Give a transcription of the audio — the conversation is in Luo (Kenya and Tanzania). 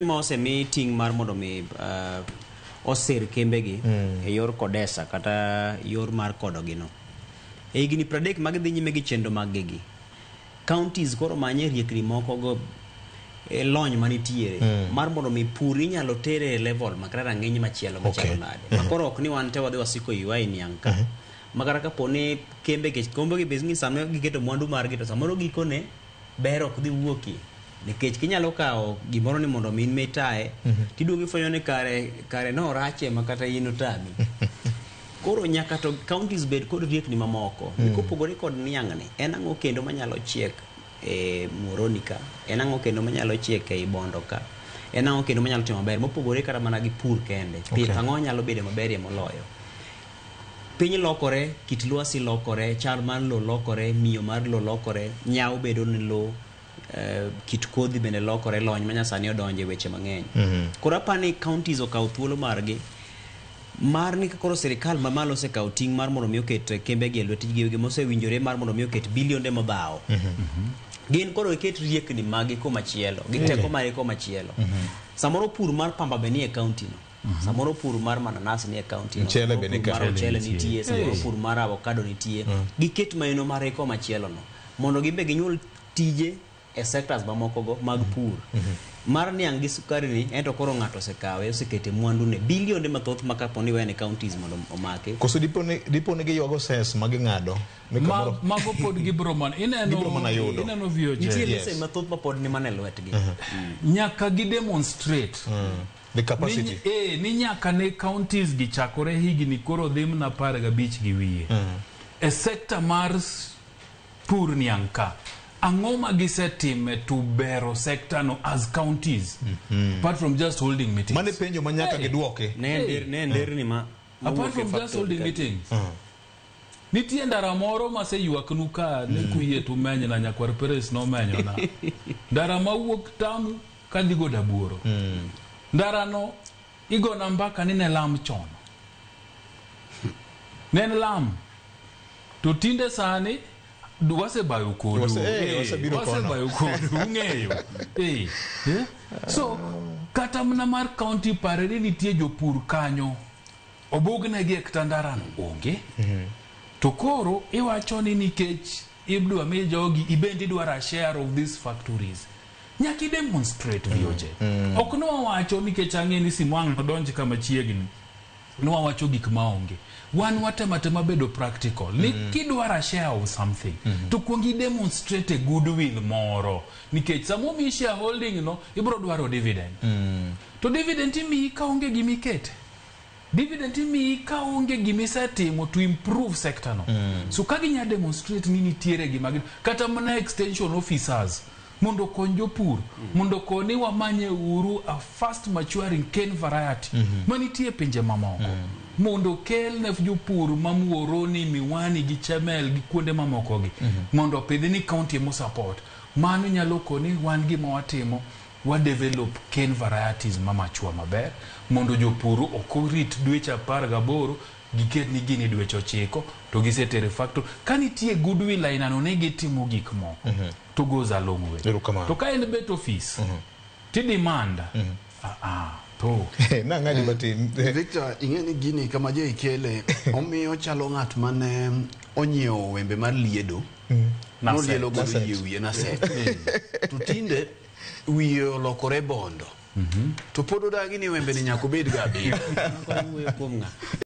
Ma osemi ting' mar mondo mi osir kembegi e yor kodesa kata yor mar kodogi no. E higni 30 ma gidhi nyime gi chenro mag gi, counties koro manye riekni moko go e lony manitiere mar mondo mi pur inyalo tere e level makata rang'iny machielo machalo nade. Ma koro ok ni wan te wadhi wasiko ywaye niang' ka. Ma kata kapo ni kembe kech kombe gi be sama giketo mwandu margi to samoro gikone ber ok dhi wuokie. Nikech kinyalo kawo gimoro ni mondo mi in mitaye, tiduogo ifwenyo ni kare kare no orache ma kata in otami. Koro nyaka to counties bed kod riekni mamoko. Kopogore kod niang' ni, en ang'o kendo manyalo chiek e Muhoroni ka? En ang'o kendo manyalo chiek ei Bondo ka? En ang'o kendo manyalo timo maber mopogore kata mana gi pur kende? Pith ang'o nyalo bedo maberie moloyo? Piny lokore, kit lwasi lokore, chal mar lowo lokore, miyo mar lowo lokore, nyawo bedo ni lowo, kit kodhi bende lokore, lony manyasani odonje weche mang'eny. Koro apani counties okawo thuolo margi mar ni koro sirikal mamalo osekawo ting' mar mondo mi oket kembegi e lwetgi giwegi mosewinjore mar mondo mi oket bilionde modhawo. Gin koro giket riekni maggi komachielo, gi teko margi komachielo. Samoro pur mar pamba be nie county no. Samoro pur mar mananas nie county no. Mchele be ni Pur mar ka. mchele nitie, samoro pur mar avocado nitie. Giket maeno margi komachielo no. Mondo gin be ginyuol tije e sectors mamoko go mag pur. Mar niang' gi sukari ni ento koro ng'ato osekawe osekete mwandu ne bilionde mathoth ma kapo ni wene counties mondo omaki. Koso dipo ni giywago cess ma ging'ado ni kamoro Mago pod gibro mana ineno Gibro mana yudo. Ineno VOJ. Nitie Yes. lese mathoth ma pod ni mana e lwetgi. Nyaka gi demonstrate the capacity. Ni nyaka ne counties gi chakore higni koro dhi mana 15 gi wiye. E sector mar pur niang' ka, ang'o ma gisetime to bero sector no as counties, apart from just holding meetings? Mane penjo ma nyaka gidwoki. Ne nderni ma Apart mawuok e from just factory holding ka. meetings. Nitie ndara moro maseywaknu ka ne kuyie tumenyna nyakwar Peres nomenyona. Ndara mawuok Tamu kadhi go Dabuoro. Ndara no igona mbaka ni ne lam chon. Ne en lam. To tinde sani wasebayo kodu. Wasebiro kono. Wasebayo kodu, ung'eyo. So, kata mana mar county pare ni nitie jopur kanyo. Obugnegi e kata ndarano onge. To koro iwacho ni nikech idwa mi jogi ibende idwaro a share of these factories. Nyaka i demonstrate VOJ. Ok nwawacho nikech ang'e ni Simwang' nodonj kama chiegni. Nwawacho gik maonge. Wan watemo atema bedo practical. Ni kidwaro a share of something, to kuong i demonstrate a goodwill moro. Nikech sama omiyi shareholding no, ibro dwaro dividend. To dividend imiyi kaonge gimikete. Dividend imiyi kaonge gimisetimo to improve sector no. So ka ginya demonstrate ni nitiere gima kata mana extension officers mondo okony jopur, mondo okoni wamanye uru a fast maturing cane variety manitie e pinje mamoko. Mondo okel ne jopur ma Muhoroni, Miwani gi Chemel gi kuonde mamoko gi. Mondo opidhi ni county emo support. Mano nyalo koni wan gima watimo, wa develop cane varieties ma mature maber mondo jopur ok orit dweche 18 giket ni gini dweche 9 to gisetere factory. Ka nitie goodwill ainano ni gitimo gik moko to goes a long way. Erokamano. To ka en bet office ti demand to Nang'adi matin. Victor, ing'e ni gini kama je ikele omiyo chalo ng'at mane onyiewo wembe mar liedo. Nolielo godo Naset. yie wiye naset. To tinde wiye olokore bondo. To pod odagi ni wembe ni nyaka obed ga abiriyo. Koro wuoyo kuom ng'a?